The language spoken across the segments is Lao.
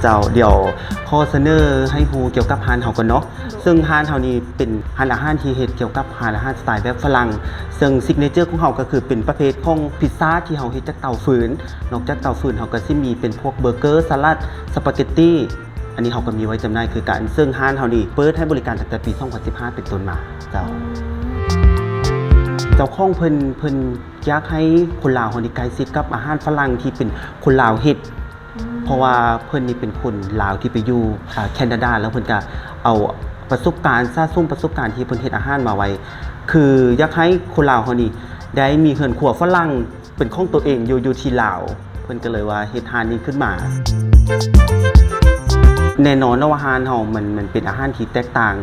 ເຈົ້າ ດຽວຂໍສະເໜີໃຫ້ຮູ້ກ່ຽວກັບຮ້ານເຮົາກ່ອນເນາະ. ເຊິ່ງຮ້ານເຮົານີ້ເປັນຮ້ານອາຫານທີ່ເຮັດກ່ຽວກັບຮ້ານອາຫານສະໄຕແບບຝຣັ່ງ, ເຊິ່ງຊິກເນເຈີຂອງເຮົາກໍຄືເປັນປະເພດຂອງພິດຊາທີ່ເຮົາເຮັດຈາກເຕົາຟືນ. ນອກຈາກເຕົາຟືນ ເຮົາກໍຊິມີເປັນພວກເບີເກີ, ສະລັດ, ສະປາເກັດຕີ ອັນນີ້ເຮົາກໍມີໄວ້ຈຳໜ່າຍຄືກັນ. ເຊິ່ງຮ້ານເຮົານີ້ເປີດໃຫ້ບໍລິການຕັ້ງແຕ່ປີສອງພັນສິບຫ້າເປັນຕົ້ນມາ. ເຈົ້າ ເຈົ້າຂອງເພິ່ນ ເພິ່ນ ຢາກໃຫ້ຄົນລາວເຮົານີ້ໃກ້ຊິດກັບອາຫານຝຣັ່ງທີ່ເປັນຄົນລາວເຮັດ, ເພາະວ່າເພິ່ນນີ້ເປັນຄົນລາວທີ່ໄປຢູ່ ອາ ແຄນາດາ ແລ້ວເພິ່ນກະເອົາປະສົບການ ສະສົມປະສົບການທີ່ເພິ່ນເຮັດອາຫານມາໄວ້ ຄືຢາກໃຫ້ຄົນລາວເຮົານີ້ໄດ້ມີເຮືອນຄົວຝຣັ່ງເປັນຂອງຕົວເອງຢູ່ ຢູ່ທີ່ລາວ, ເພິ່ນກໍເລີຍວ່າເຮັດຮ້ານນີ້ຂຶ້ນມາ. ແນ່ນອນເນາະວ່າຮ້ານເຮົາມັນ ມັນເປັນອາຫານທີ່ແຕກຕ່າງ,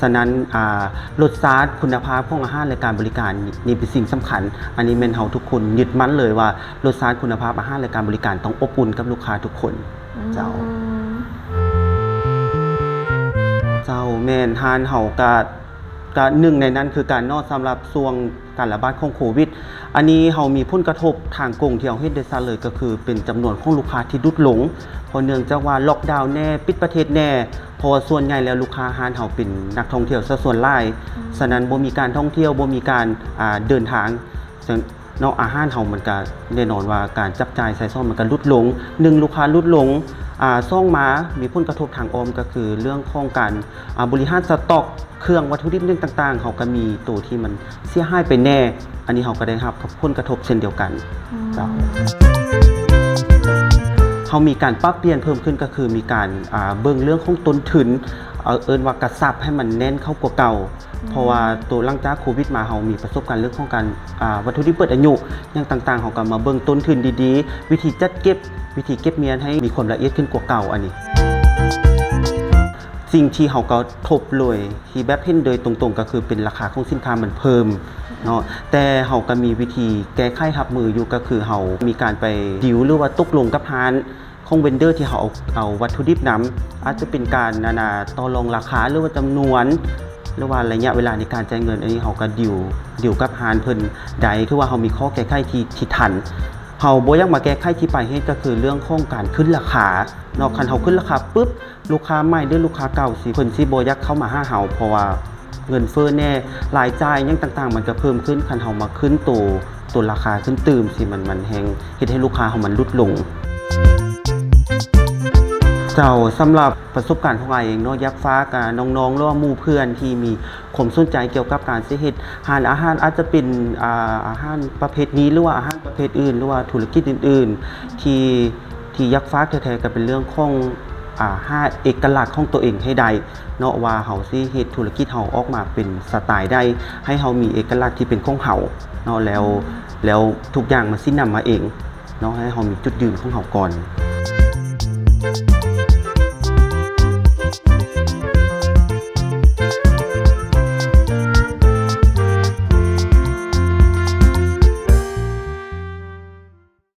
ສະນັ້ນ ອາ ລົດຊາດ ຄຸນນະພາບຂອງອາຫານ ແລະ ການບໍລິການນີ້ເປັນສິ່ງສຳຄັນ. ອັນນີ້ແມ່ນເຮົາທຸກຄົນຍຶດໝັ້ນເລີຍວ່າ ລົດຊາດ ຄຸນນະພາບອາຫານ ແລະ ການບໍລິການຕ້ອງອົບອຸ່ນກັບລູກຄ້າທຸກຄົນ. ເຈົ້າ ເຈົ້າ ແມ່ນ ຮ້ານເຮົາກະ ກະໜຶ່ງໃນນັ້ນຄືກັນເນາະ ສຳລັບຊ່ວງການລະບາດຂອງໂຄວິດ. ອັນນີ້ເຮົາມີຜົນກະທົບທາງກົງທີ່ເຮົາເຫັນໄດ້ຊັດເລີຍ ກໍຄືເປັນຈຳນວນຂອງລູກຄ້າທີ່ຫຼຸດລົງ ເພາະເນື່ອງຈາກວ່າລັອກດາວແດ່ ປິດປະເທດແດ່, ເພາະວ່າສ່ວນໃຫຍ່ແລ້ວລູກຄ້າຮ້ານເຮົາເປັນນັກທ່ອງທ່ຽວຊະສ່ວນຫຼາຍ. ສະນັ້ນບໍ່ມີການທ່ອງທ່ຽວ ບໍ່ມີການ ອາ ເດີນທາງ ເນາະ ອາຫານເຮົາມັນກະແນ່ນອນວ່າການຈັບຈ່າຍໃຊ້ສອຍມັນກະຫຼຸດລົງ, ໜຶ່ງ ລູກຄ້າຫຼຸດລົງ, ອາ ສອງ ມາມີຜົນກະທົບທາງອ້ອມ ກະຄືເລື່ອງຂອງການ ອາ ບໍລິຫານສະຕັອກເຄື່ອງວັດຖຸດິບຫຍັງຕ່າງໆ ເຮົາກະມີໂຕທີ່ມັນເສຍຫາຍໄປແດ່, ອັນນີ້ເຮົາກະໄດ້ຮັບຜົນກະທົບເຊັ່ນດຽວກັນ. ເຈົ້າ ເຮົາມີການປັບປ່ຽນເພີ່ມຂຶ້ນ ກະຄືມີການ ອາ ເບິ່ງເລື່ອງຂອງຕົ້ນທຶນ ເອີ້ນວ່າກະຊັບໃຫ້ມັນແໜ້ນເຂົ້າກວ່າເກົ່າ. ເພາະວ່າໂຕຫຼັງຈາກໂຄວິດມາ ເຮົາມີປະສົບການເລື່ອງຂອງການ ອາ ວັດຖຸດິບເບິດອາຍຸຫຍັງຕ່າງໆ ເຮົາກໍມາເບິ່ງຕົ້ນທຶນດີໆ ວິທີຈັດເກັບ ວິທີເກັບມ້ຽນໃຫ້ມີຄວາມລະອຽດຂຶ້ນກວ່າເກົ່າ. ອັນນີ້ສິ່ງທີ່ເຮົາກໍທົບເລີຍ ທີ່ແບບເຫັນໂດຍຕົງໆ ກໍຄືເປັນລາຄາຂອງສິນຄ້າມັນເພີ່ມເນາະ, ແຕ່ເຮົາກໍມີວິທີແກ້ໄຂຮັບມືຢູ່ ກໍຄືເຮົາມີການໄປດີລ ຫຼືວ່າຕົກລົງກັບຮ້ານ ຂອງເວັນເດີທີ່ເຮົາເອົາ ເອົາວັດຖຸດິບນຳ ອາດຈະເປັນການ ອັນນ່າ ຕໍ່ລອງລາຄາ ຫຼືວ່າຈຳນວນ ຫຼືວ່າໄລຍະເວລາໃນການຈ່າຍເງິນ, ອັນນີ້ເຮົາກໍດີລ ດີລກັບຮ້ານເພິ່ນໄດ້ ຖືວ່າເຮົາມີຂໍ້ແກ້ໄຂທີ່ ທີ່ທັນ. ເຮົາບໍ່ຢາກມາແກ້ໄຂທີ່ປາຍເຫດ ກໍຄືເລື່ອງຂອງການຂຶ້ນລາຄາເນາະ. ຄັນເຮົາຂຶ້ນລາຄາປຶບ ລູກຄ້າໃໝ່ ຫຼື ລູກຄ້າເກົ່າ ຊິ ເພິ່ນຊິບໍ່ຢາກເຂົ້າມາຫາເຮົາ ເພາະວ່າເງິນເຟີ້ແດ່ ລາຍຈ່າຍຫຍັງຕ່າງໆ ມັນກໍເພີ່ມຂຶ້ນ. ຄັນເຮົາມາຂຶ້ນໂຕ ໂຕລາຄາຂຶ້ນຕື່ມ ຊິ ມັນ ມັນແຮ່ງເຮັດໃຫ້ລູກຄ້າເຮົາມັນຫຼຸດລົງ. ເຈົ້າ ສຳລັບປະສົບການຂອງອ້າຍເອງເນາະ ຢາກຝາກ ອາ ນ້ອງໆ ຫຼືວ່າໝູ່ເພື່ອນທີ່ມີຄວາມສົນໃຈກ່ຽວກັບການຊິເຮັດຮ້ານອາຫານ ອາດຈະເປັນ ອາ ອາຫານປະເພດນີ້ ຫຼືວ່າອາຫານປະເພດອື່ນ ຫຼືວ່າທຸລະກິດອື່ນໆ ທີ່ ທີ່ຢາກຝາກແທ້ໆ ກໍເປັນເລື່ອງຂອງ ອາ ຫາເອກະລັກຂອງຕົວເອງໃຫ້ໄດ້ເນາະ ວ່າເຮົາຊິເຮັດທຸລະກິດເຮົາອອກມາເປັນສະໄຕໃດ ໃຫ້ເຮົາມີເອກະລັກທີ່ເປັນຂອງເຮົາເນາະ ແລ້ວ ແລ້ວທຸກຢ່າງມັນຊິນຳມາເອງເນາະ ໃຫ້ເຮົາມີຈຸດຢືນຂອງເຮົາກ່ອນ.